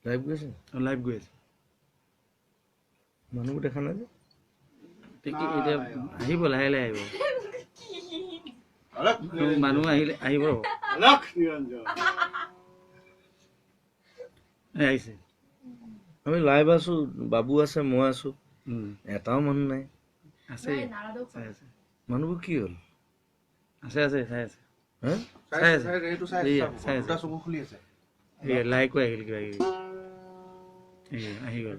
Live গৈছে? Live গৈ আছে। মানুহবোৰ দেখা নাই যে? এতিয়া আহিব, লাহে লাহে আহিব। মানুহ আহিলে আহিব। আহিছে। আমি লাইভ আছো, বাবু আছে, মই আছো, এটাও মানুহ নাই। আছে, চাই আছে। মানুহবোৰ কি হ'ল? আছে আছে, চাই আছে। চাই আছে, আছে। লাইকো আহিল, কিবা কিবি আহি গ'ল।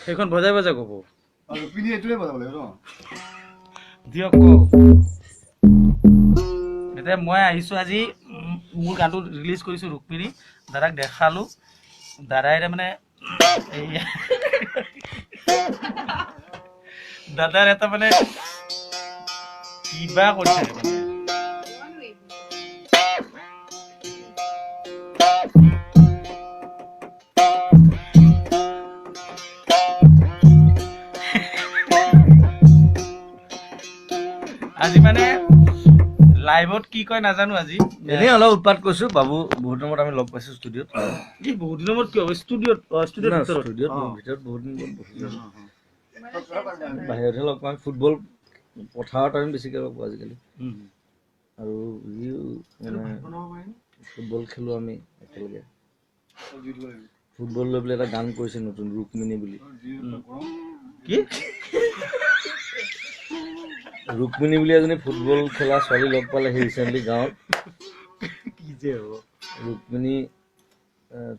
সেইখন বজাই বজাই ক'ব দিয়ক। কওক। এতিয়া মই আহিছোঁ আজি, মোৰ গানটো ৰিলিজ কৰিছোঁ ৰুক্মিণী। দাদাক দেখালোঁ, দাদাই মানে দাদাৰ এটা মানে কিবা কৰিছে মানে। আজি মানে লাইভত কি কয় নাজানো। আজি এনেই অলপ উৎপাত কৰিছো। বাবু বহুত দিনৰ মূৰত আমি লগ পাইছো ষ্টুডিঅ'ত। কি বহুত দিনৰ মূৰত? কিয় ষ্টুডিঅ'ত? ষ্টুডিঅ'ত ভিতৰত বহুত দিন বাহিৰতহে লগ পাওঁ। ফুটবল পথাৰত আমি বেছিকে লগ পাওঁ আজিকালি। আৰু যিও মানে ফুটবল খেলো আমি একেলগে। ফুটবল লৈ পেলাই এটা গান কৰিছে নতুন, ৰুক্মিণী বুলি। কি ৰুক্মিণী বুলি এজনী ফুটবল খেলা ছোৱালী লগ পালে সি ৰিচেণ্টলি গাঁৱত। কি যে হ'ব। ৰুক্মিণী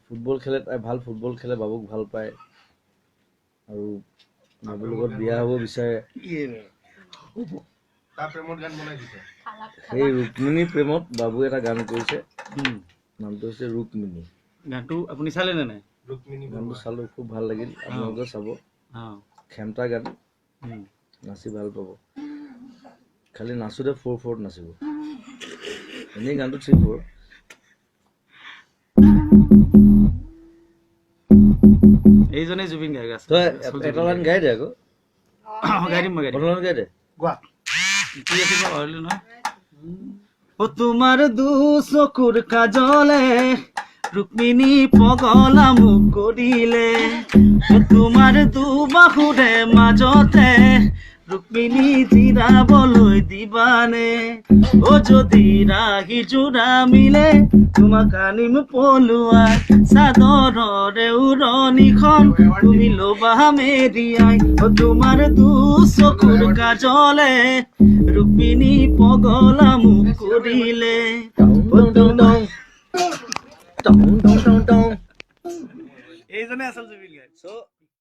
ফুটবল খেলে, তাই ভাল ফুটবল খেলে, বাবুক ভাল পায় আৰু বাবুৰ লগত বিয়া হ'ব বিচাৰে। সেই ৰুক্মিণী প্ৰেমত বাবুৱে এটা গান কৰিছে, নামটো হৈছে ৰুক্মিণী। গানটো আপুনি চালে নে নাই? গানটো চালো, খুব ভাল লাগিল। আপোনালোকেও চাব। খেমটা গান, নাচি ভাল পাব। খালি নাচোতে 4 4 নাচিব। এনেই গানটো 3 4। এইজনে জুবিন গাৰ্গ আছে। তই এটা লাইন গাই দে আকৌ। গাই দিম, মই গাই দিম। গাই দে। গোৱা কি আছিল পাহৰিলো নহয়। অ তোমাৰ দু চকুৰ কাজলে ৰুক্মিণী পগলা মোক কৰিলে, তোমাৰ দু বাহুৰে মাজতে ৰুক্মিণী জিৰাবলৈ দিবানে? অ যদি ৰাহি যোৰা মিলে তোমাক আনিম পলুৱাই, চাদৰৰে উৰণিখন তুমি ল'বা মেৰিয়াই। অ তোমাৰ দু চকুৰ কাজলে ৰুক্মিণী পগলা মোক কৰিলে। এইজনে আচল জুবিন গাৰ্গ।